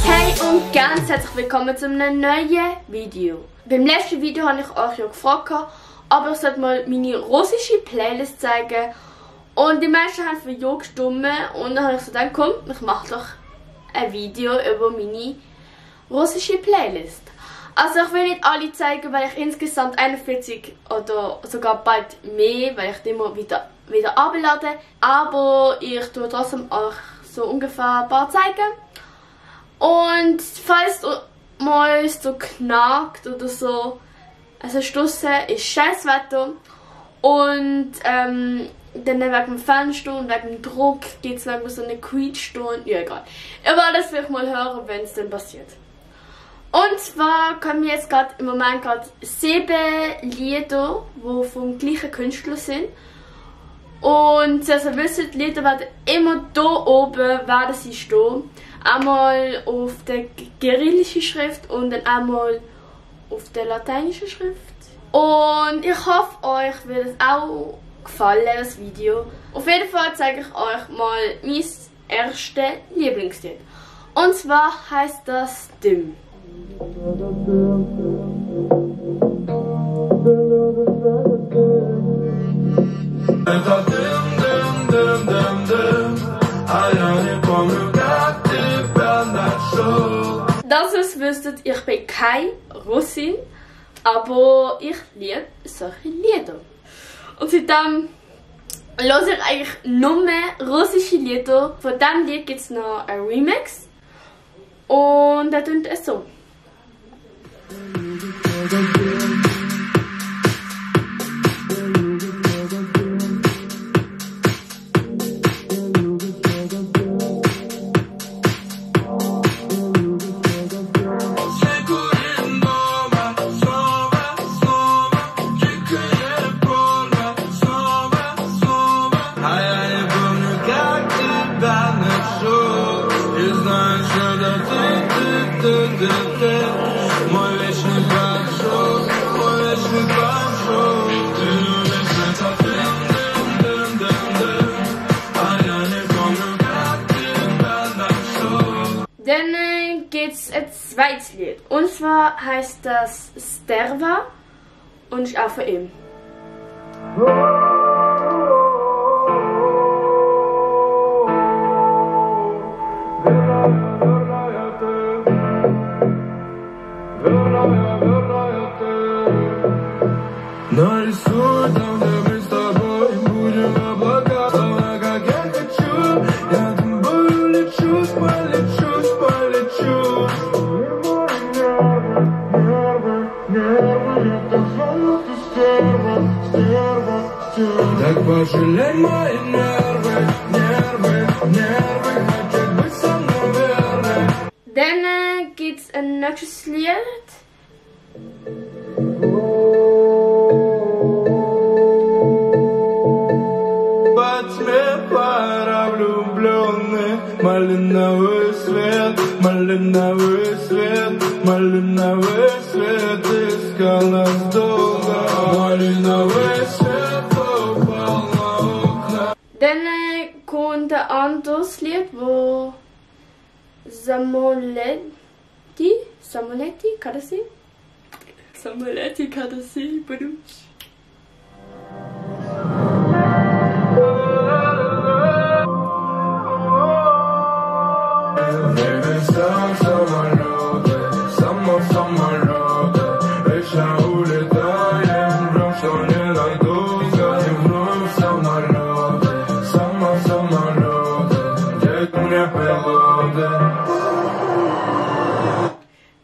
Hey und ganz herzlich willkommen zu einem neuen Video. Beim letzten Video habe ich euch ja gefragt, ob ich mal meine russische Playlist zeigen. Und die meisten haben für ja gestimmt und dann habe ich so gedacht, komm, ich mache doch ein Video über meine russische Playlist. Also ich will nicht alle zeigen, weil ich insgesamt 41 oder sogar bald mehr, weil ich die immer wieder ablade. Aber ich tue trotzdem euch so ungefähr ein paar zeigen. Und falls du mal so knackt oder so, also draussen ist scheiß Wetter und dann wegen dem Fenster und wegen dem Druck geht es wegen so eine Quietschstunde. Ja, egal. Ihr werdet das vielleicht mal hören, wenn es dann passiert. Und zwar kommen wir jetzt gerade im Moment 7 Lieder, die vom gleichen Künstler sind. Und also wisst ihr, die Lieder werden immer hier oben werden sie stehen. Einmal auf der kyrillischen Schrift und dann einmal auf der lateinischen Schrift. Und ich hoffe, euch wird es auch gefallen, das Video. Auf jeden Fall zeige ich euch mal mein erstes Lieblingslied. Und zwar heißt das Dim. Dass ihr es wüsstet, ich bin keine Russin, aber ich liebe solche Lieder. Und seitdem höre ich eigentlich nur mehr russische Lieder. Von diesem Lied gibt es noch einen Remix. Und der tönt es so. Dann geht's ein zweites Lied. Und zwar heißt das Sterva und ist auch von ihm. Так пожалей мои нервы, хочет быть со мной верной. Dann geht's ein nächstes Lied. Во тьме пара влюбленных, малиновый свет, искал нас долго, малиновый свет упал на окна. Dann kommt ein anderes Lied, wo Samoletti, kann das sein? Samoletti kann das sein, Badumsch.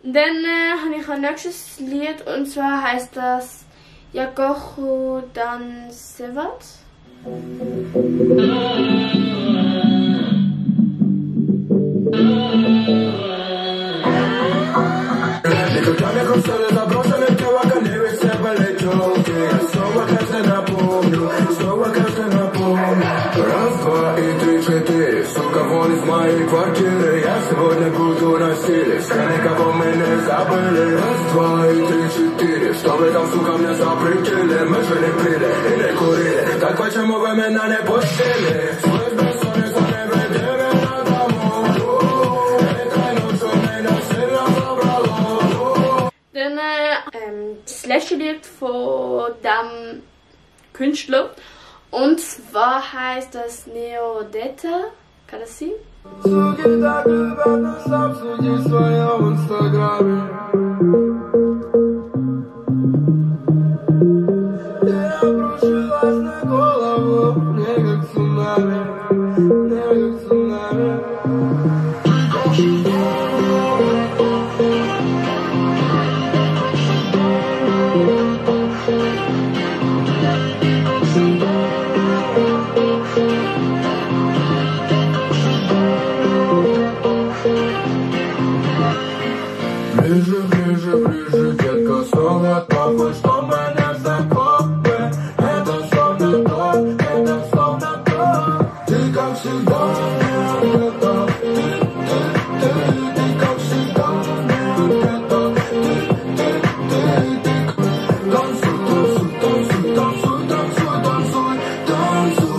Dann habe ich ein nächstes Lied und zwar heißt das Yakochu Dan Sevat. из моей квартиры. Я сегодня буду на стиле. Все никого мы не забыли. Раз, два и три, четыре. Чтобы там, сука, мне запретили. Мы же не пили и не курили. Так почему вы меня не пустили? Свой бессонница не веди меня домой. Этой ночью меня сильно забрало. Dann das letzte Lied von dem Künstler. Und zwar heißt das Neodetta. Kann das sein? Суки, так любят нас обсудить в своем инстаграме. Я обрушилась на голову, мне как цунами, мне как цунами. Ты как всегда. Ближе, ближе, ближе, детка, снова похуй, что мы не знакомы. Это словно то, ты как всегда, где-то, ты как всегда, где-то, танцуй, танцуй, танцуй, танцуй, танцуй, танцуй,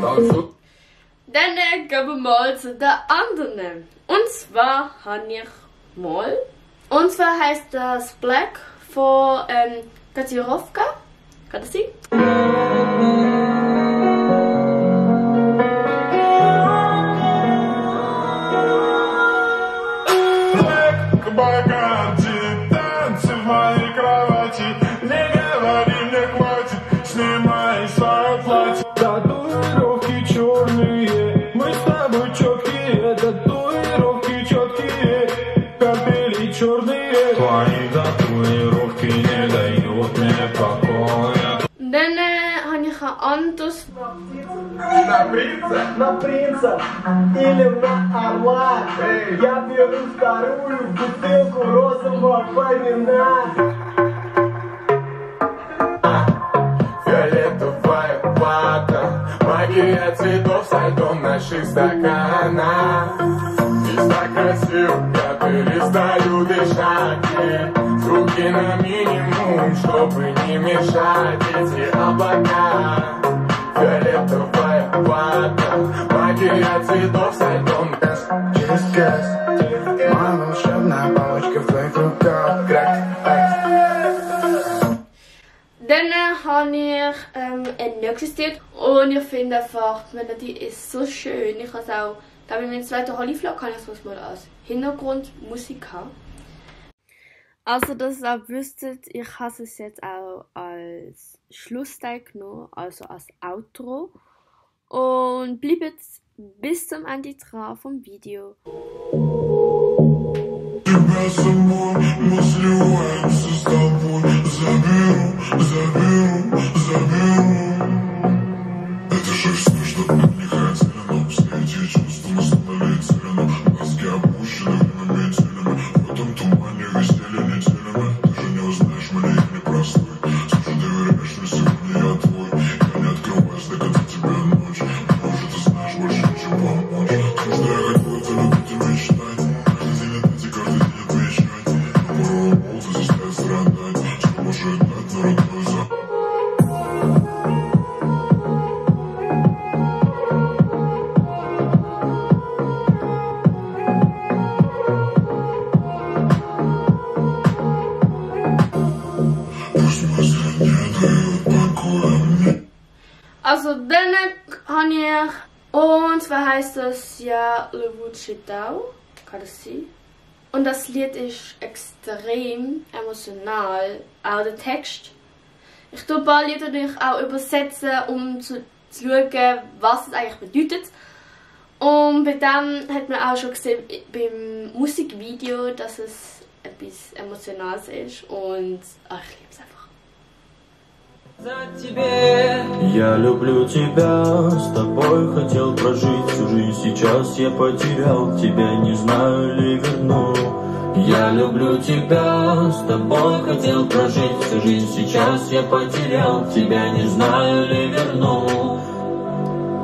танцуй. Dann gehen wir mal zu der anderen. Und zwar habe ich mal. Und zwar heißt das Black von Katsirovka. Kann das sein? Богати, танцы в моей кровати. Не говори, мне хватит, снимай свое платье. Татуировки черные, мы с тобой четкие. Татуировки четкие, капели черные. Твои татуировки не дают мне покоя. Dann habe ich ein anderes. На принца? На принца или на орла. Я беру вторую бутылку розового вина. Фиолетовая вата, магия цветов со льдом наших стаканах. Здесь так красиво, я перестаю дышать. Звуки на минимум, чтобы не мешать эти облака. Фиолетовая вата, магия цветов со льдом. Через газ, моя волшебная палочка в твоих руках. Dann habe ich ein nächstes Lied und ich finde einfach, die Melodie ist so schön. Ich habe es auch, da ich meinen zweiten Hollyflow kann ich es mal als Hintergrundmusik haben. Also, dass ihr auch wüsstet, ich habe es jetzt auch als Schlussteil genommen, also als Outro. Und bleibt bis zum Ende dran vom Video. Тебя с собой, мы сливаемся с тобой. Заберу. Это же все, что бы не хотели, но встретить чувства на становится. Мозги опущены в моменте. В этом тумане висели неделями. Ты же не узнаешь меня, я непростой. Скажи, доверяешь мне, сегодня я твой. Я не открываюсь до конца тебе ночь. Может, ты знаешь больше, чем помочь. Все, что я хотел, это любить и мечтать. Каждый день отвечать. Порой болты заставят страдать. Что может дать на родной за... Also dann habe ich, und zwar heißt das ja Le Wuchitao, kann das sein? Und das Lied ist extrem emotional, auch der Text. Ich tue ein paar Lieder natürlich auch übersetzen, um zu schauen, was es eigentlich bedeutet. Und bei dem hat man auch schon gesehen, beim Musikvideo, dass es etwas Emotionales ist und ich liebe es einfach. Я люблю тебя, с тобой хотел прожить всю жизнь. Сейчас я потерял тебя, не знаю ли верну. Я люблю тебя, с тобой хотел прожить всю жизнь. Сейчас я потерял тебя, не знаю ли верну.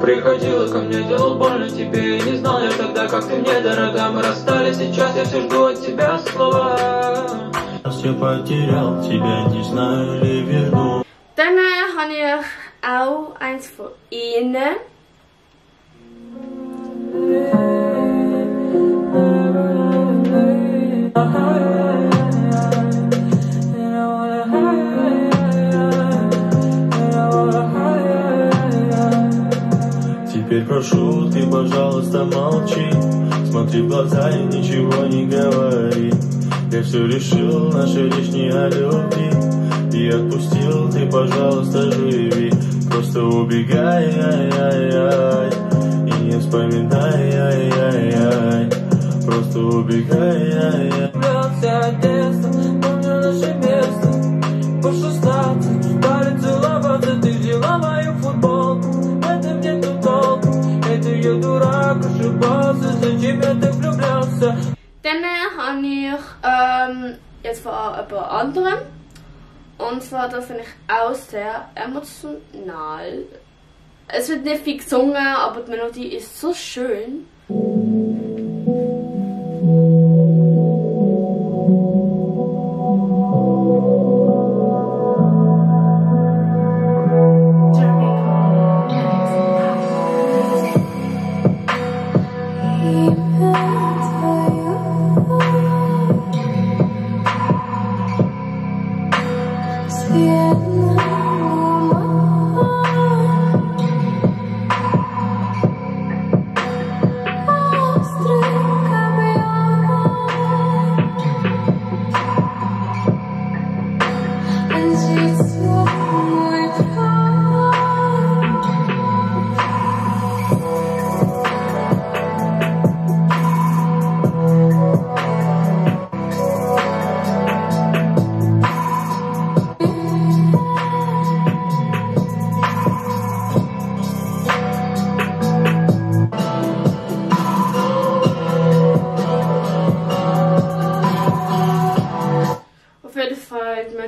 Приходила ко мне, делал больно тебе. И не знал я тогда, как ты мне дорога. Мы расстались, сейчас я все жду от тебя слова. Я потерял тебя, не знаю ли верну. Dann habe ich auch eins von ihnen. Теперь прошу, ты, пожалуйста, молчи. Смотри в глаза и ничего не говори. Я все решил, наша речь не о любви. И отпустил, ты, пожалуйста, живи. Просто убегай, ай-яй-яй. И не вспоминай, ай-яй-яй. Просто убегай, ай-яй. Влюблялся детства, помню наше место. По 16 стали целоваться. Ты взяла мою футболку, в этом нету толку. Это я дурак, ошибался. Зачем я так влюблялся? Dann habe ich jetzt von jemand anderem. Und zwar, das finde ich auch sehr emotional. Es wird nicht viel gesungen, aber die Melodie ist so schön.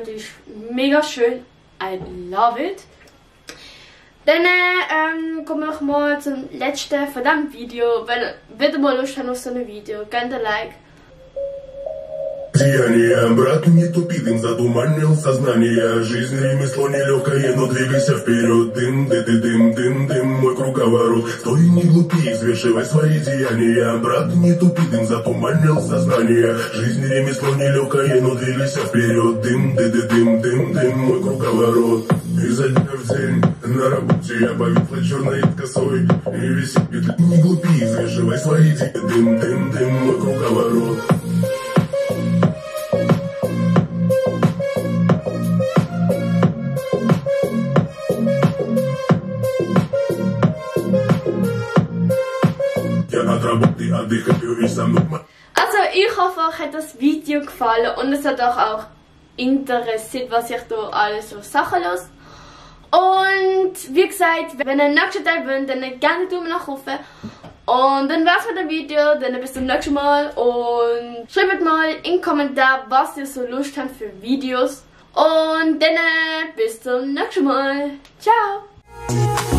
Die ist mega schön. I love it. Dann kommen wir mal zum letzten von diesem Video. Wenn ihr wieder mal Lust habt auf so ein Video, gebt ein Like. Сияние, брат, не тупи, дым затуманил сознание. Жизнь ремесло нелегкое, но двигайся вперед. Дым, дым, дым, дым, мой круговорот. Стой, не глупи, взвешивай свои деяния. Брат, не тупи, дым затуманил сознание. Жизнь ремесло нелегкое, но двигайся вперед. Дым, дым, дым, мой круговорот. Изо дня в день на работе я повисла черной косой. И висит петля, не глупи, взвешивай свои деяния. Дым, мой круговорот. Also ich hoffe, euch hat das Video gefallen und es hat euch auch interessiert, was ich da alles so Sachen los. Und wie gesagt, wenn ihr den nächsten Teil wollt, dann gerne Daumen nach oben. Und dann war's mit dem Video, dann bis zum nächsten Mal und schreibt mal in den Kommentaren, was ihr so Lust habt für Videos. Und dann bis zum nächsten Mal. Ciao!